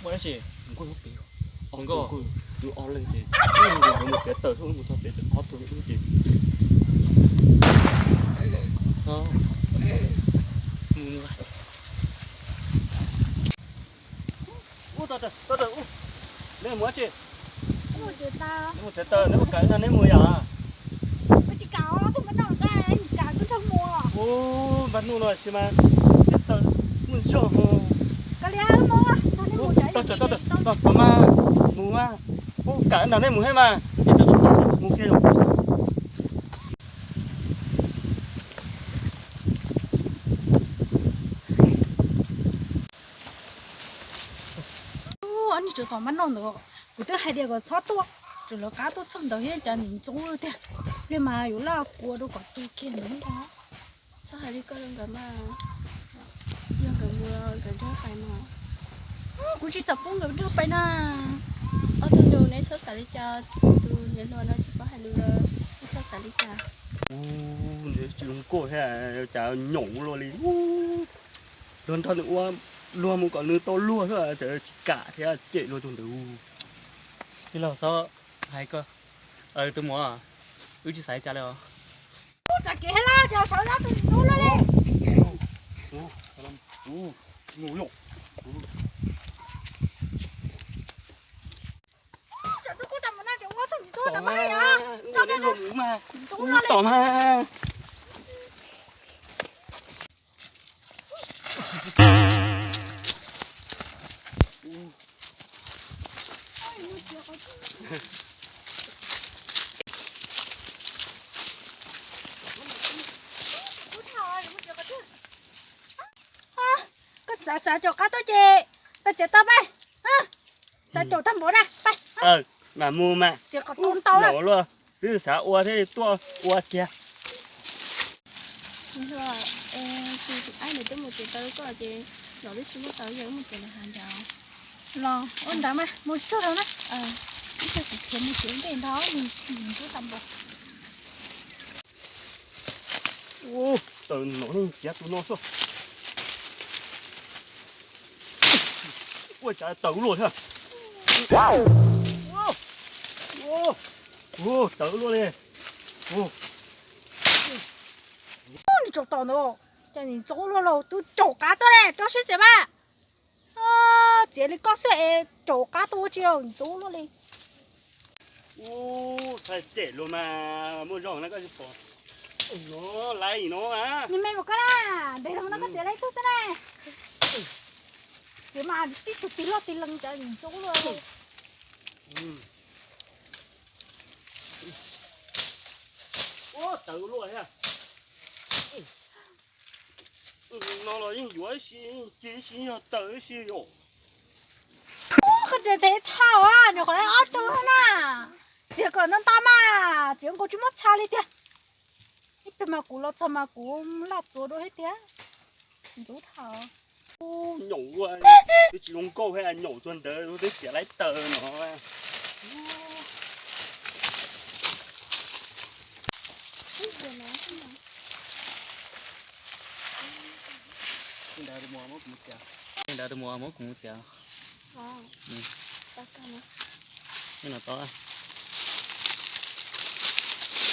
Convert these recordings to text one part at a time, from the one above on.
Ua dab tsi? Nkauj, nkauj, ob leeg ces mus txiav taws xwb, mus txog pem ob tug wb ces mus. Neb mus dab tsi? Neb mus txiav taws, neb mus kav no neb mus yom? Ub, npaj hnub no tsis mas txiav taws muaj zog. Tau, tau, tau, tau mas mus mas. Ub, kav no neb mus thiab mas. Mus kiag. Ub, ob niag tsov tom mab noj ntawd, kuv twb hais tias kom txhob tuaj, tseem lawv qab tuaj txog ntawd thiab, cas nim ntxoov tiag. Li mas yuav laj kua rau kom tu kiag ntawd ntag. Txhob hais li koj rau nkawd mas, yog nkawd mus nkawd nrog pais mas. Kuv tsis xav pub nkawd nrog pais na. Ob tug nus neb txhob xav li cas, tus niam hluas no tsis paub hais lus, txhob xav li cas. Ub, nws tsis zoo nkauj thiab, cas nyaum luaj li. Luag nrog nws ua, luag mus kom nws tau luag xwb, tsis kam thiab cem luag tus ntawd. Tij laug Xob, hais koj, tus muam, wb tsis xav li cas li os. Txav kev thiab los cov sawv dab tus ntxoov luaj li. Tsam twb kuj tas mus no tseem ua tug ntxim ntxub tom mas, ntxoov luaj li. Koj xav xav caum qab tuaj ces peb txiav tau peb. Xav caum tag npaum na, peb. Mas mus mas. Txiav kom tau ntau na. Twb xav ua thiab tuaj ua kiag. Tsis, ab, nws twb mus txiav taws koj ces nom twb tsis muaj taws, yog wb mus txiav lawv hav nrad. Los ua ntawd mas mus tsuag rau na. Ib tsam kuv khiav mus txiav ntej nrog nws ntxub tau npaum. Taws no, txiav tus no xwb. Ua cas taws luaj thiab. Taws luaj li. Nws tsaus tom ntawd, cas nim ntxoov luaj li, twb caum qab tuaj li, rau siab txiav mas. Txiav li koj xwb es caum qab tuaj ua tsi ntxoov luaj li. Ub, txhais cem luag mas muaj zog na, koj tsis pom. No, laiv no a. Nws me mus koj na, ntev loo no koj txiav laiv tug xwb na. Txiav mas tib tug tig loj tig leeg cas nim ntxoov luaj. Ub, tawv luaj thiab. No los yeej yuav ib si, ci ib si yog taws ib si yom. Koj txiav ntev dhau, nyuam qhuav ob tug na. Txiav kom ntau ntau mas, txiav nkaus tsis muab txha li tiag. Ib pliag mas kuv los txog mas kuv laj txuas dua thiab tiag. Ntxub dhau. Nyaum ua, twb tsis zoo nkauj thiab, nyaum txog ntawd twb txiav laib taws no. Ntawd tus muam muab kuv mus txiav. Ntawd tus muam muab kuv mus txiav. Ntawd tau. Mus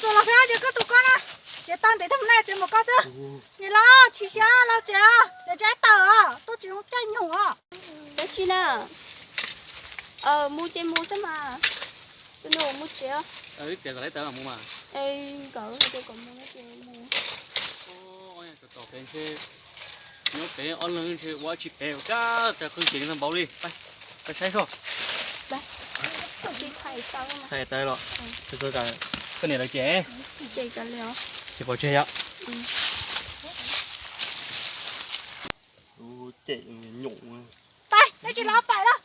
txog los xwb ces koj tus koj na. Txiav tau ntev tag mus na, txiav mus koj xwb. Nim los tsis siab los txiav, txiav tsis tawm os, tuaj tsis zoo caij nyoog os. Dab tsi na? Mus ces mus xwb mas. Tus nus mus tsev. Txiav kom laiv tawv mus mas. Nkawd hais tias kom mus no ces mus. Tom pem ntshe, nyob pem ob leeg ntshe ua tsis pem, kab tas qeej ces npau li. Peb saib soj. Txhais tawv los, koj niam lawv cem, tsis pom tseg yom. Cem nyuam. Peb, nej tsis los pais los.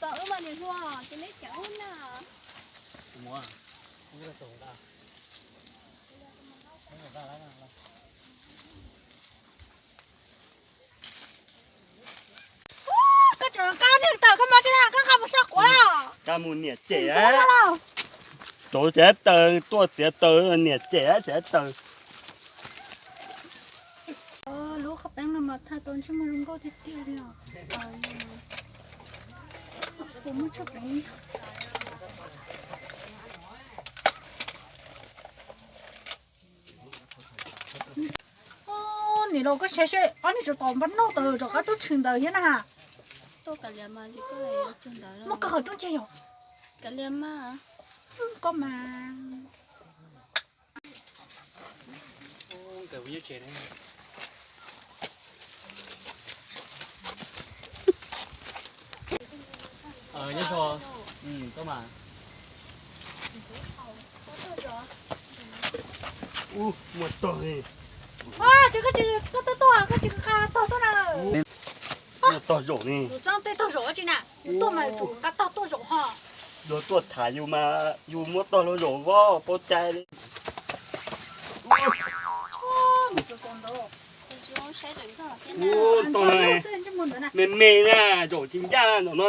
Tom wb mas niam hluas, ces neb cem wb na. Koj tseem nqa niag taws koj mas tsis na, koj nqa mus so quav los? Nqa mus niam cem. Rau tsev taws, tuaj txiav taws niam cem tsev taws. Lub qhov peeb no mas thaj tau ntsej muag zoo nkauj tiag tiag li os. Kuv muaj tshaj peev. Niam laus, koj saib seb, ob niag tsov tom npab noj tau rov qab tuaj tshwm ntawd thiab na. Muaj koj qhov rooj ceg yom? Koj mas. Muaj tog li. Koj tog tuaj, koj tsis nqa tog tuaj na. Muaj tog zaum ni. Kuv txeeb tej tog zaum tsi na, yus tuaj mas tsum nqa tog tuaj zaum ho. Luag tuaj tham yus mas yus muab tog luag zaum vov paub cai li. Tog no me me na, zaum tsis ncaj no, no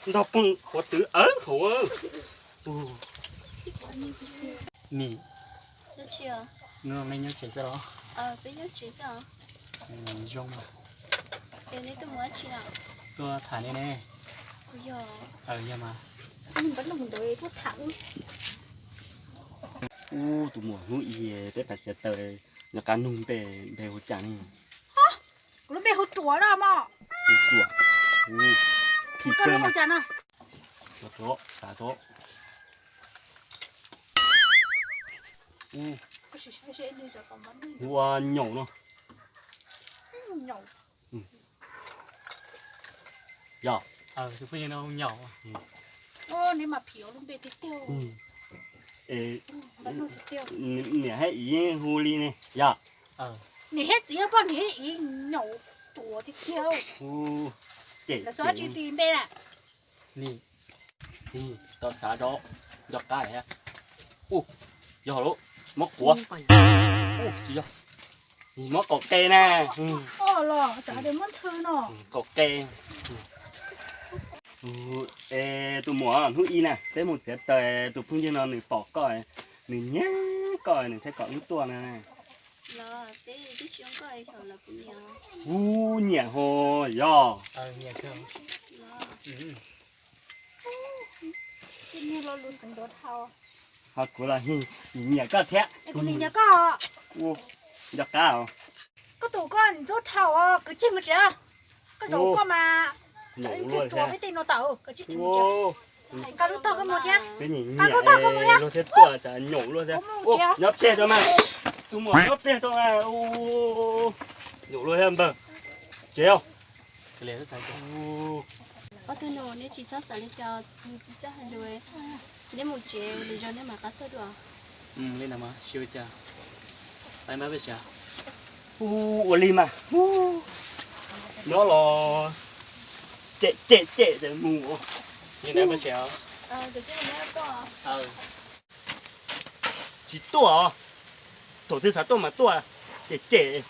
nrog pog huav twv awv hauv. Nim, neb nyob tsev xwb los? Zoo mas. Tuaj tham nej ne. Yog mas. Ub, tus muam, hnub i peb pais txiav taws, nco qab nug npe, npe hu cas ne? Kuv lub npe hu Ruam no mog. Hu Ruam. Koj lub hu cas no? Xav rau. Hu ua Nyaum no. Yog. Neb mas phim lub npe tiag tiag. Niam hab iv yeej hu li ne yog. Niam hab txiv poj niam hab iv Nyaum Ruam tiag tiag. Lawv xav tsis ti npe na. Tau xav rau, nco qab. Ub, yog lub, muab quav. Ub, tsis yog. Muab qaum qe na. Los, muab ntxhw no. Qaum qe. Es tus muam, hnub i na peb mus txiav taws, tus phooj ywg no nws pom koj, nws nyiam koj, nws thiaj kom wb tuaj na. Ub, nyiam ho yog. Ho kuv los nyiam koj thiab. Nco qab os. Koj tus koj ntxub dhau, kwv ceg mus tsev. Koj zaum koj mas, tsuas peb tej no tawm, kwv ceg mus tsev. Nqa lub tog koj mus thiab. Nqa lub tog koj mus thiab. Luag thiaj tuaj, nyaum luag thiab. Nyob peg rau mas. Tus muam nyob peg rau mas. Nyaum luag thiab npawg. Tsev os. Ob tug no neb tsis txhob xav li cas, tsis txhob hais lus, neb mus tsev lwm zaus neb mam rov qab tuaj dua. Li ntawd mas tsis ua cas. Ua li mas, nyob los cem cem cem ces mus. Tsis tuaj os. Thaum twg xav tuaj mas tuaj, cem cem.